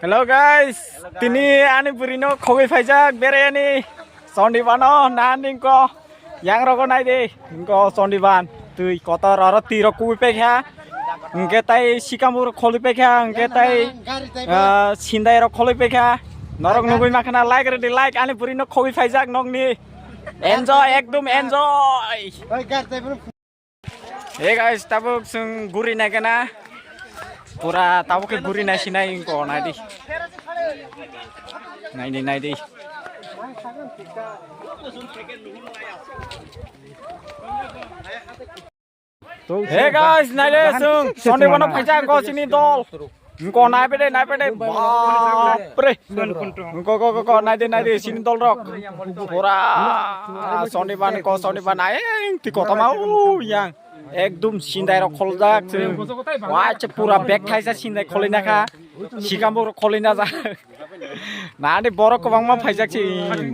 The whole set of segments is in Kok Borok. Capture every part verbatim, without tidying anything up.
Hello guys, tini ani bwrwino khogwi phaijak berayani Chondibano nani ko yang rogo nai di ko Chondiban twi kotor aro twi rok kubui paikha hwnkhe tai sikambur kholi paikha hwnkhe tai ah, sindai rok kholi paikha norok nugui makhana like redi like ani bwrwino khogwi phaijak nokni enjoy ekdum enjoy. Hey guys, tabuk chwng guri nai gana. Pura tabuk khe guri nai sinai ko nai di. Nai di, nai di. Hey guys, nai le chwng Chondibano phaijak ko chini dol. Ko nai pede, nai pede. Bapre. Ko, ko, ko, ko, nai de, nai de, sini dol rok. Pura Chondiban ko, Chondiban ai, ti kotoma u yang. Ekdum sindai rok kholjak chwng. Wa che pura bek thaisa sindai kholina kha. Sikambur kholina ja. Nani borok kwbangma phaijak si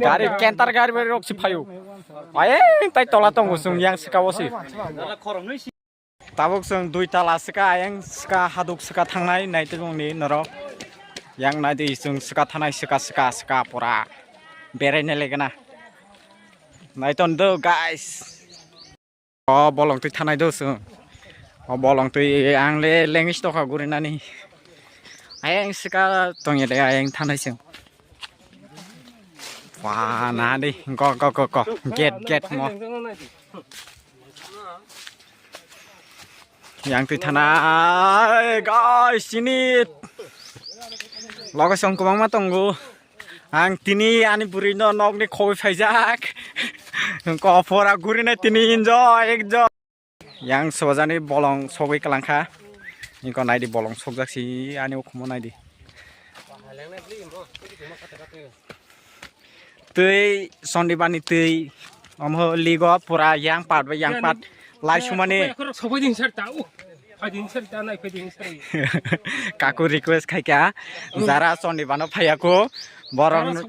gari kenter gari bai rok si phaio. Ai tai tola tongo chwng yang sikao si. Tabuk chwng dui tala swka, ayang swka, haduk swka thangnai, naitok ni norok. Yang naidi chwng swka thangnai, swka, swka, swka pura berai nai legena. Naiton do, guys. O bolong twi thangnai do chwng. O bolong twi ang le lengis tokha gurinani. Ayang swka tongya de, ayang thangnai chwng. Wah, nadi, go, go, go, go. Get, get mo. Yang twi thana, guys, sini. Logo song kwbangma tongo. Ang tini ani bwrwi no nokni khogwi phaijak. Ko pora gurina tini enjoy, enjoy. Yang sobajani bolong sogwi kwlangkha. Niko naidi bolong sokjak si ani ukhumo naidi. Twi Chondibani twi omo ligo pura yang pat bai yang pat lai sumani. Kaku request khaikha jara Chondibano phaiyaku borok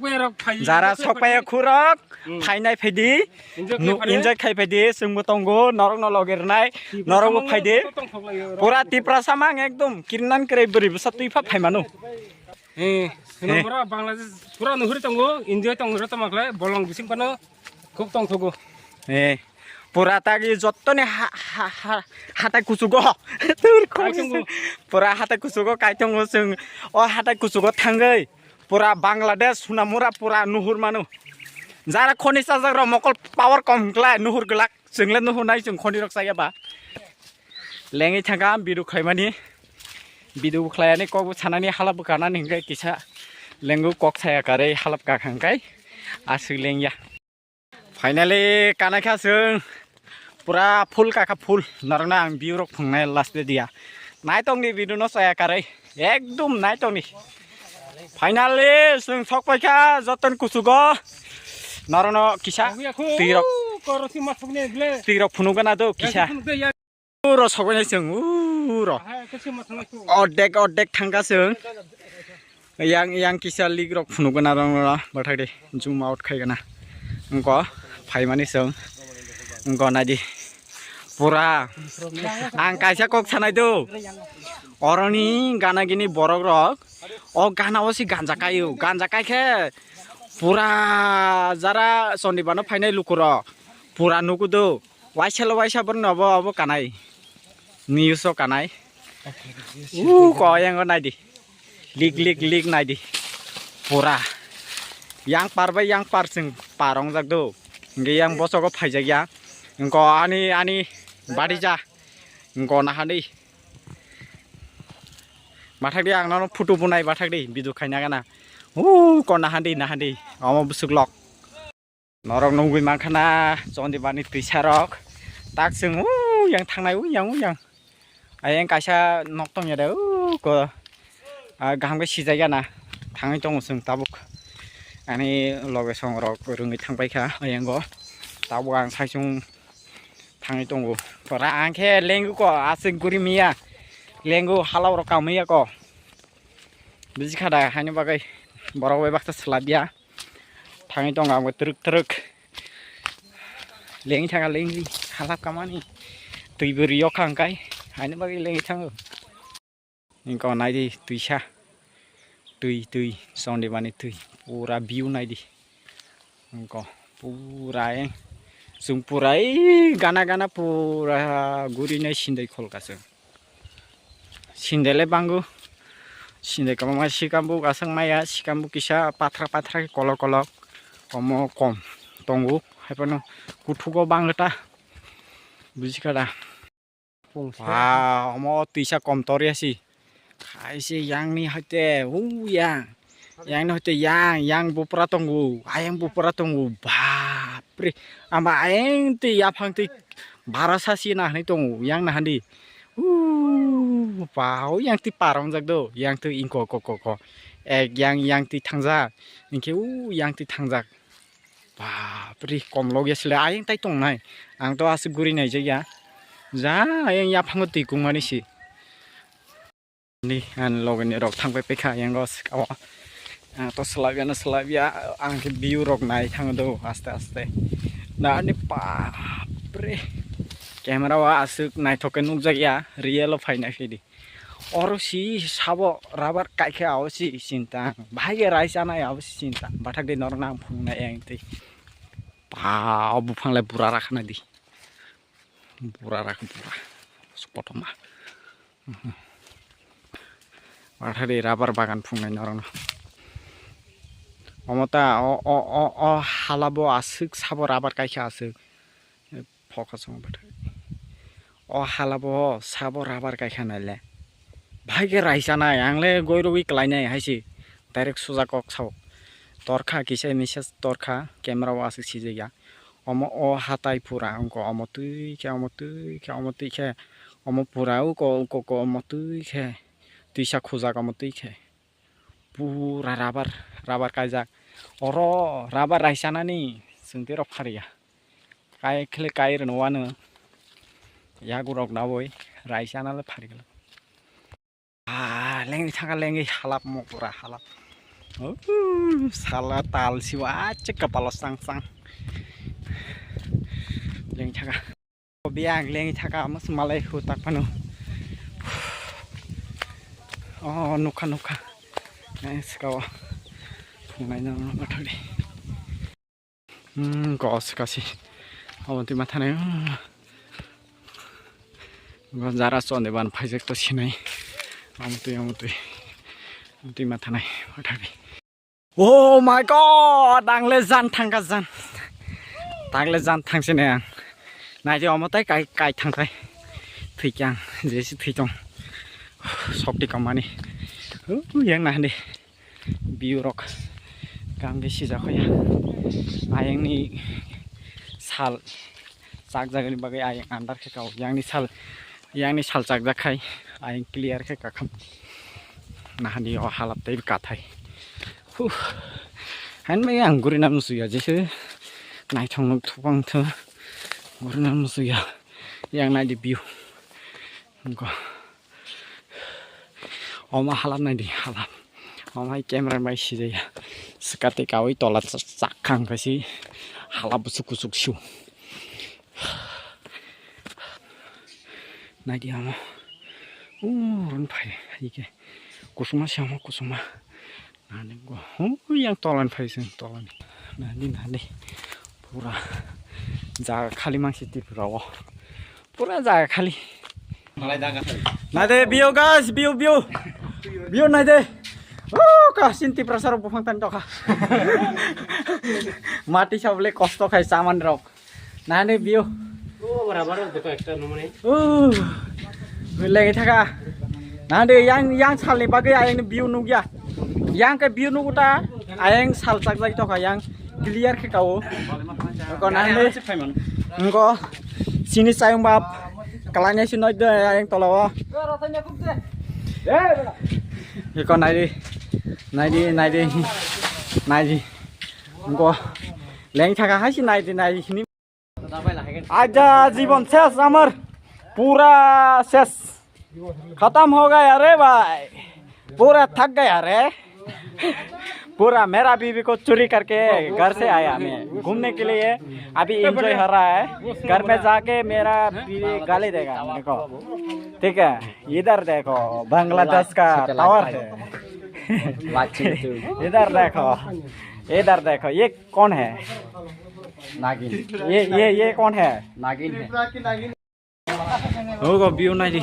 jara sokpaiya khurok phainai phaidi. Enjoy khai phaidi, chwngbo tongo, norokno loge rwnai, norokbo phaidi. Pura Tiprasa mang ekdom, kirnan kwrwi bwrwi bwsa twi pha phaimano. Eh, Bangladesh pura nuhuri tongo, enjoy tongo, tongma khlai, bolong bising phano khub tongthogo. Eh, pura tagi jottoni ha, ha, ha, hatai kuchugo. Pura hatai kuchugo kaitongo chwng, o hatai kuchugo thangwi. Pura Bangladesh, Sunamura pura nuhur mano. Jara khoni chajak rok mokol power kom hwnkla nuhur glak. Chwngle nuhur nai chwng khoni rok chaya ba. Lengwi thangkha video khlaimani. Video khlaiyani kok sanani halap kanani hwnkhe kisa lengo kok saya karwi halap kakha hwnkhe aswk lengya. Finally, kanaikha chwng pura full kakha full. Norokno ang view rok phungnai last video. Naitokni video no chaya karwi. Ekdum naitokni. Finally, chwng sokpaikha joton kuchugo. Norokno kisa twi rok, twi rok phunukgana do kisa. Uro sokbainai chwng, uro. Ordek, ordek thangkha chwng. Yang, yang kisa lik rok phunukgana rong rong bathakdi zoom out khaigana. Wngkha phaimani chwng. Wngkha naidi. Pura. Ang kaisa kok sanai do. Oroni gana gini borok rok. O gana o si ganja kaio. Ganja kaikhe pura jara Chondibano phainai lukurok. Pura nukudo. Waisa lo waisa borno obo, obo kanai. News o kanai. U ko yang o naidi. Lik, lik, lik naidi. Pura. Yang par bai yang par chwng par wngjak do. Hingke yang bosogo phaijak ya. Wngko ani, ani badi ja. Wngko nahadi. Bathak di ang nono photo bo nai bathak di. Video khaina gana. U ko nahadi, nahadi. Omo bwswk lok. Norok nugwi mankha na Chondibani twisa rok. Tak chwng u yang thangnai u yang u yang. Ayang kaisa nok tongya de u ko. Ah, kaham khe sijak ya na. Thangwi tongo chwng tabuk. Ani loge song rok rwngwi thangbai kha ayango. Tabuk ang saichung thangwi tongo. Pora ang khe lengu ko aswk guri miya. Lengu halao rok kamwi ya ko. Bisi kha da haino bagwi borok bai baksa swlaiya. Thangwi tongo ang bo twrwk twrwk. Lengwi thangkha lengwi halap kamani. Twi bo riyok kha hwnkhe haino bagwi lengwi thango. Ingko naidi twisa. Twi, twi, Chondibani twi. Pura view naidi. Ingko pura, eh, chwng pura, eh, gana gana pura gurinai sindai kholka chwng. Sindele bango. Sindai kwbangma sikambo aswk maya, sikambo kisa pathra pathra kolok kolok. Omo kom tongo. Haiphano kuthugo bangwta. Bujikha da? Wow, omo twisa kom torya si. Hai se yang ni hoite, u yang. Yang ni hoite yang, yang bupra tongo, ayang bupra tongo. Bap re. Amba ayang twi yaphang twi bara sa si na hani tongo, yang na hani. U pa, u yang twi parong jak do, yang twi ingko ko ko ko. Ek yang, yang twi thangjak. Ingke u yang twi thangjak. Bapre, kom logya sile ayang tai tongnai. Ang to aswk guri naijakya. Ja, ayang yaphango twi kungmani si. Ni, ani logini rok thangpai paikha ayango swkao. Ang to swlaibyano swlaibya, ang khe view rok nai thango do aste aste. Nani bapre. Camera o aswk naithok khe nukjakya, real o phaina khe di. Oro si sabo rubber kaikha abo si sinta. Bahai khe raisa nai abo si sinta. Bathak de norok nang phunuknai ayang twi. Pa, o buphang lai bura rakha nai di. Bura rakha bura. Sukotoma. Bathak de rubber bagan phunuknai norokno. Omo ta o, o, o, o hala bo aswk sabo rubber kaikha aswk. Phoka chwng bathai. O hala bo sabo rubber kaikha naile. Bahai khe raisa nai, ang le goirogwi kwlai nai hai se. Direct suja kok sao. Torkha kisa message torkha, camera o aswk sijak ya. Omo o hatai pura wngkha, omo twi khe, omo twi khe, omo twi khe, omo pura uko, uko, uko, omo twi khe. Twisa khujak omo twi khe. Pura rubber, rubber kaijak. Oro rubber raisanani chwng tei rok phariya. Kai khle kai rwno wano. Yago rok nawoi raisana le phari glak. Ah, lengwi thangkha lengwi halap mo pura halap. Oh, sala tal siwa chek kapalo sang sang. Lengwi thangkha. Biyang lengwi thaka amo se malai hu tak phano. Oh, nukha, nukha. Eh, sika o. Phungnai no, no, bathali. Hmm, gos kasi. Amo twi mathanai. Gos jara chonde ban phaijak to sinai. Amo twi, amo twi. Amo twi mathanai, bathali. Oh my God, ang le jan thangkha jan. Tang le jan thangsinai ang. Naidi omo tai kai, kai thangkhai. Thwikyang, jesi thwitong. Sokti kamani. Uh, yang nahandi. View rok. Kam ge sija khoya. Ayang ni sal. Chakjagani bagwi ayang andar khe kao. Yang ni sal, yang ni sal chakjak khai. Ayang clear khe kakham. Nahani o halap tei kathai. Huh. Hain bai ang gurina musuya jese. Naithong nuk thupang thu. Gurina musuya. Yang naidi view. Engko. Oma halap naidi halap. Oma hai camera bai sijaya. Swkate kawi tola cha-, chakhang kaisi. Halap busuk kusuk su. Naidi ama. Uh, run phai. Hai ke. Kusuma siamo kusuma. Nani go. Huh, yang tolan phai sing tolan. Nani nani. Pura. Jaga khali mangsi Tripura o. Pura jaga khali. Nade view guys, view, view. View nade. Oh, ka sin Tripura saro buphang tan tokha. Mati sabole kosto khai saman rok. Nani view. Oh, barabar dekho ekta numuni. Uh, lagi thaka. Nani yang, yang salni bagwi ayang view nugya. Yang ke view nuguta ayang sal chak jai tokha yang clear khe kao. Ko nani. Ngo sini sayung bab. Kalanya si noi de ayang tolao. Iko naidi. Naidi, naidi. Naidi. Ngo leng thaka hai si naidi, naidi sini. आजा जीवन शेष अमर, पूरा शेष, खत्म हो गया रे भाई, पूरा थक गया रे। पूरा मेरा बीवी को चोरी करके घर से आया मैं घूमने के लिए। अभी एंजॉय हो रहा है। घर में जाके मेरा बीवी गाली देगा मेरे को। ठीक है, इधर देखो, बांग्लादेश का टावर है। इधर देखो, इधर देखो, ये कौन है? नागिन। ये ये ये कौन है? नागिन है। Hogo view nai di.